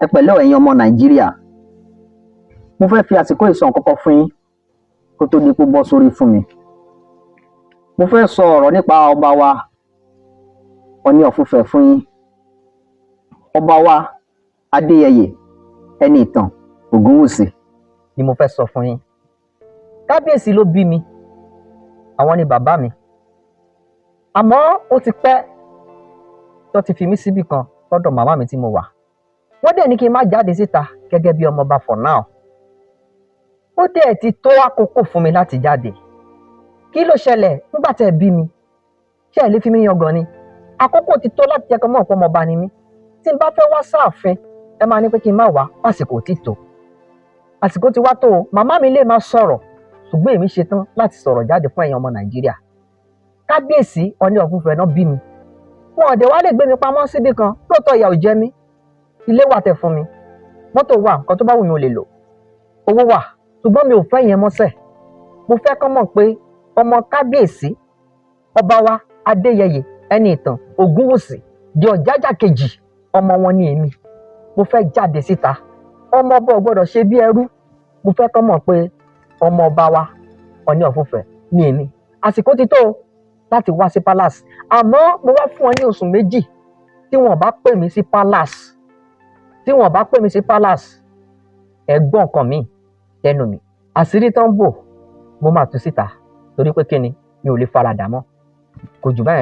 Ẹ pẹ̀lẹ́ o, ẹ̀yin ọmọ Nàìjíríà. Mo fẹ́ fi àsìkò yìí sọ nǹkan kan fún yín kó tó di pé ó bọ́ sórí fún mi. Mo fẹ́ sọ ọ̀rọ̀ nípa ọba wa Ọọ̀ni of Ifẹ̀ fún yín, ọba wa Adéyẹyè Ẹniìtàn Ògúnwùsì ni mo fẹ́ sọ fún yín. Kábíyèsí ló bí mi, àwọn ni bàbá mi, àmọ́ ó ti pẹ́ tó ti fi mí síbì kan lọ́dọ̀ màmá mi tí mo wà. Wọ́n dẹ̀ ní kí n má jáde síta gẹ́gẹ́ bí ọmọọba for now. Ó dẹ̀ ti tó àkókò fún mi láti jáde. Kí ló ṣẹlẹ̀ nígbà tẹ́ ẹ bí mi? Ṣé ẹ lè fi mí yangàn ni? Àkókò ti tó láti jẹ́ kó mọ̀ pé ọmọọba ni mí. Tí n bá fẹ́ wá sáàfin, ẹ máa ní pé kí n má wá, àsìkò tí tó. Àsìkò ti wá tó o. Màmá mi lè má sọ̀rọ̀, ṣùgbọ́n èmi ṣetán láti sọ̀rọ̀ jáde fún ẹ̀yin ọmọ Nàìjíríà. Kábíyèsí Ọọ̀ni of Ifẹ̀ náà bí mi. Wọn ò dẹ̀ wá lè gbé mi pamọ́ síbì kan. Lóòótọ́, ìyà ò jẹ mí. Ilé wà tẹ̀ fún mi, mọ́tò wà, nǹkan tó bá wù mí ò lè lò, owó wà, ṣùgbọ́n mi ò fẹ́ yẹn mọ́sẹ̀. Mo fẹ́ kọ́ mọ̀ pé ọmọ kábíyèsí ọba wa Adéyẹyè Ẹniìtàn Ògúnwùsì di Ọ̀jájá kejì, ọmọ wọn ní èmi. Mo fẹ́ jáde síta. Ọmọ ọba ò gbọ́dọ̀ ṣe bí ẹrú. Mo fẹ́ kọ́ mọ̀ pé ọmọ ọba wa Ọọ̀ni of Ifẹ̀ ní èmi. Àsìkò ti tó láti wá sí palace, àmọ́ mo wá fún wọn ní oṣù 2. Tí wọn bá pè mí sí palace, tí wọn bá pè mí sí palace, ẹ gbọ́ nǹkan mi lẹ́nu mi. Àṣírí tó ń bò, mo máa tú síta, torí pé kíni, mi ò lè faradà mọ́. Kò jù báyẹn.